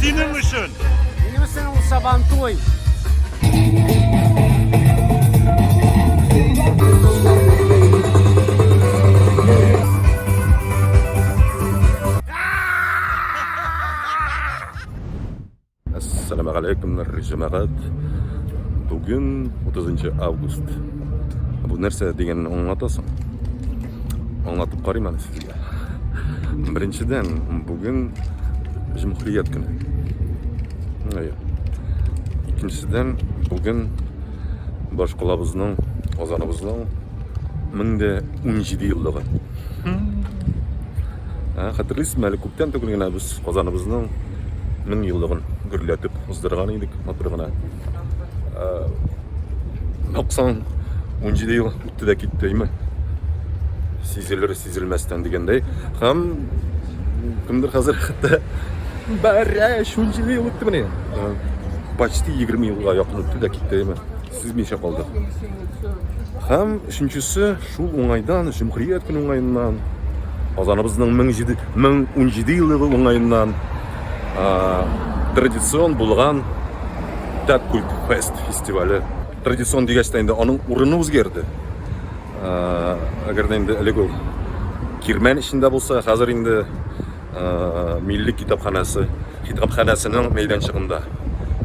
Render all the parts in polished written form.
Синең өчен. Минем өчен ул Сабантуй. Әссәламегаләйкүмнәр, җәмәгать. Бүген 30 август. Бу нәрсә дигәнне аңлатасың? Аңлатып карыйм әле сезгә. Беренчедән, бүген Җөмһүрият көне. Әйе. Икенчедән, бүген башкалабызның, Казаныбызның 1017 еллыгы. Ә, хәтерлисезме, әле күптән түгел генә без Казаныбызның 1000 еллыгын гөрләтеп уздырган идек, матур гына. Баксаң, 17 ел үтте дә китте, әйме? Сизелер, сизелмәстән дигәндәй. Һәм кемдер хәзер хәтта бәрәш 17 ел үтте менә. Почти 20 елга якын үтте дә китте, әйме? Сизмичә калдык. Һәм өченчесе, шул уңайдан, Җөмһүрият көне уңаеннан, Казаныбызның 1017 еллыгы уңаеннан традицион булган Таткульт Фест фестивале. Традицион дигәч тә инде аның урыны үзгәрде. Әгәр дә инде элек ул Кирмән эчендә булса, хәзер инде Милли китапханәсе, китапханәсенең мәйданчыгында.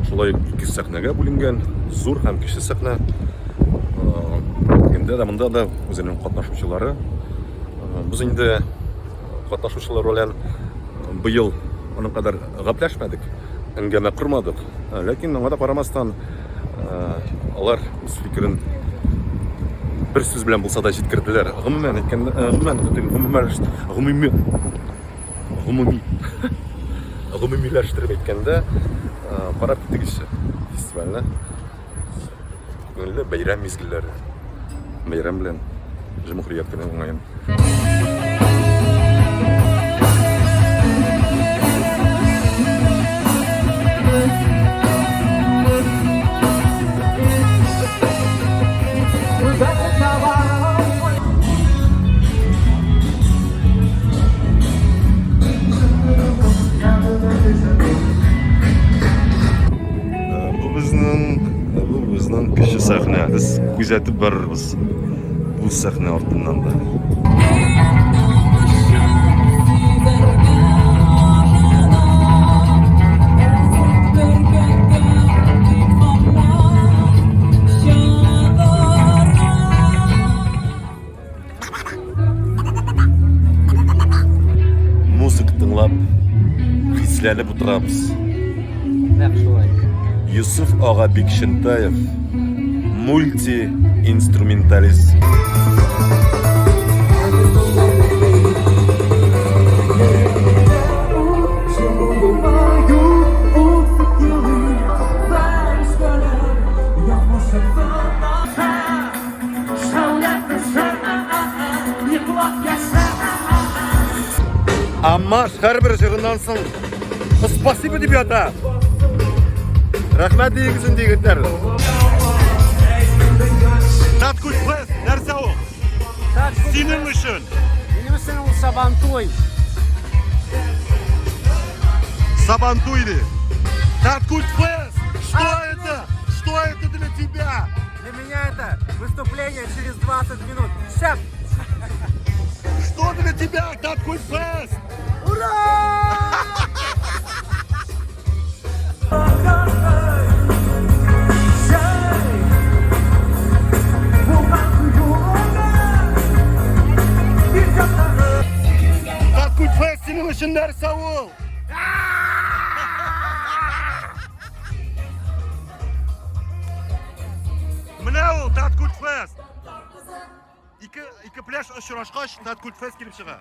Шулай ук ике сәхнәгә бүленгән, зур һәм кече сәхнә. Тегендә дә, монда да үзенең катнашучылары. Без инде катнашучылар белән быел аның кадәр гәпләшмәдек, әңгәмә кормадык. Ләкин аңа да карамастан, алар үз фикерен бер сүз белән булса да җиткерделәр. Гомумән әйткәндә, гомумән, гомумән, гомуми, гомуми, гомумиләштереп әйткәндә, карап китегезче фестивальне. Күңелле бәйрәм мизгелләре. Бәйрәм белән Җөмһүрият көне уңаен. Бу безнең, бу безнең кече сәхнә. Без күзәтеп барырбыз бу сәхнә артыннан да. Музыка тыңлап, хисләнеп утырабыз. Нәкъ шулай. Йосыф ага Бикчәнтаев, мульти-инструменталист. Аммаш һәрбер җырыннан соң спасибо дип ята. Рәхмәт диегез инде, егетләр. Таткульт Фест нәрсә ул? Синең өчен. Минем өчен ул Сабантуй. Сабантуй ди. Таткульт Фест! Что это? Что это для тебя? Для меня это выступление через 20 минут. Сейчас! Что для тебя Таткульт Фест? Ура! Таткульт Фест синең өчен нәрсә ул? Менә ул Таткульт Фест. Ике пляж очрашкач, Таткульт Фест килеп чыга.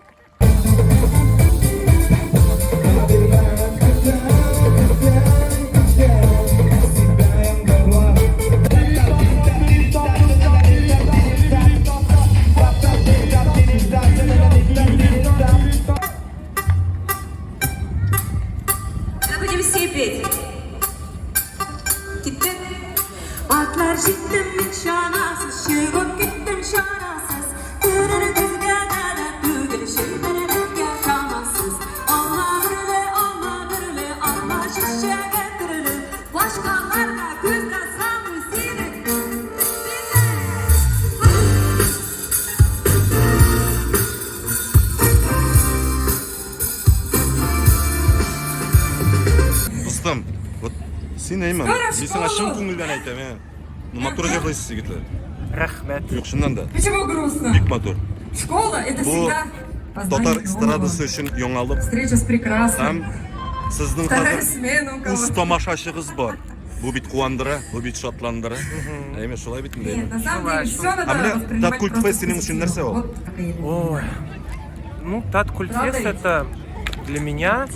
Мы будем все петь. Киттек. Атлар җиттем мин чанасыз, чыгып киттем чарасыз. Күрер күзгә дә түгел, чәйнәргә чамасыз. Алма бөрле, алма бөрле, алма чәчәк. Син әйме? Скоро в Мин сиңа чын школу. күңелдән әйтәм, ә. Ну, матур җырлыйсыз, егетләр. Рәхмәт. Юк, чыннан да. Почему грустно? Бик матур. Школа это Бу всегда татар познание эстрадасы нового. өчен яңалык Встреча с прекрасным. һәм сезнең Вторая хәзер смена у үз кого-то. тамашачыгыз бар. Бу бит куандыра, бу бит шатландыра. Әйме, шулай бит инде. Нет, на самом деле все надо А бля, воспринимать Таткульт просто Фест синең өчен нәрсә ул? Вот такая я. Ой. Ну, Таткультфест Правда ведь? это для меня,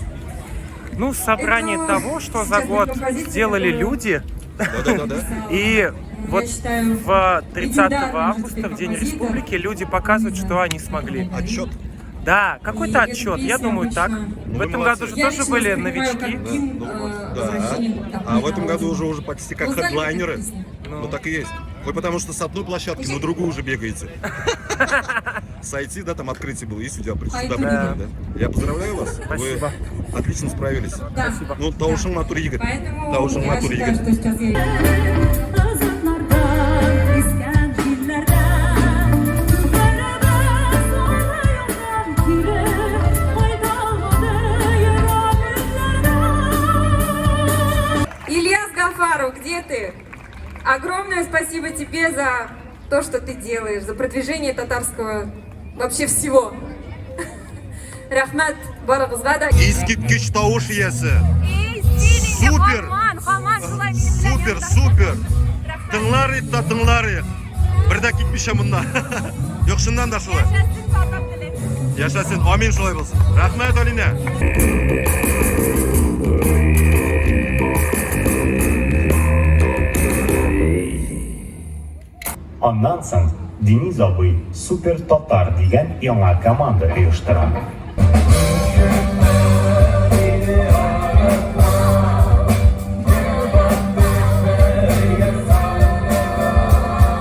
ну, собрание Это того, что за сейчас год композиция, сделали которую- люди. Да-да-да. И вот Я считаю, в 30 легендарный уже августа, теперь в День композитор. Республики, люди показывают, что они смогли. Отчет. Да, какой-то И эту отчет, я песню думаю, так. обычно- Ну, В вы этом молодцы. году же Я тоже лично были воспринимаю новички. как гимн, Да, ну, да. возвращения к А в этом году родине. уже почти как Вы знали эту хедлайнеры. песню? Ну так и есть. Вы потому что с одной площадки на другую уже бегаете. Сойти, да, там открытие было, и сюда, сюда Пойду. прилетели, да. Я поздравляю вас. Спасибо. Вы отлично справились. Да. Ну, тавышың матур егет. Поэтому Тавышың я матур считаю, егет. что сейчас я... Озаклардан, искән җилләрдән, Күкләребез олы юлдан килеп, Кайталмады ерак илләрдән. Ильяс Гафаров, где ты? Огромное спасибо тебе за то, что ты делаешь, за продвижение татарского вообще всего. Рәхмәт барыгызга да. Искиткеч тавыш иясе. Супер! Супер, супер! Тыңлар идек тә тыңлар идек. Бер дә китмичә моннан. Юк, чыннан да шулай. Яшәсен, амин шулай булсын. Рәхмәт, Алинә. Аннан соң Дениз абый Супер Татар дигән яңа команда оештыра.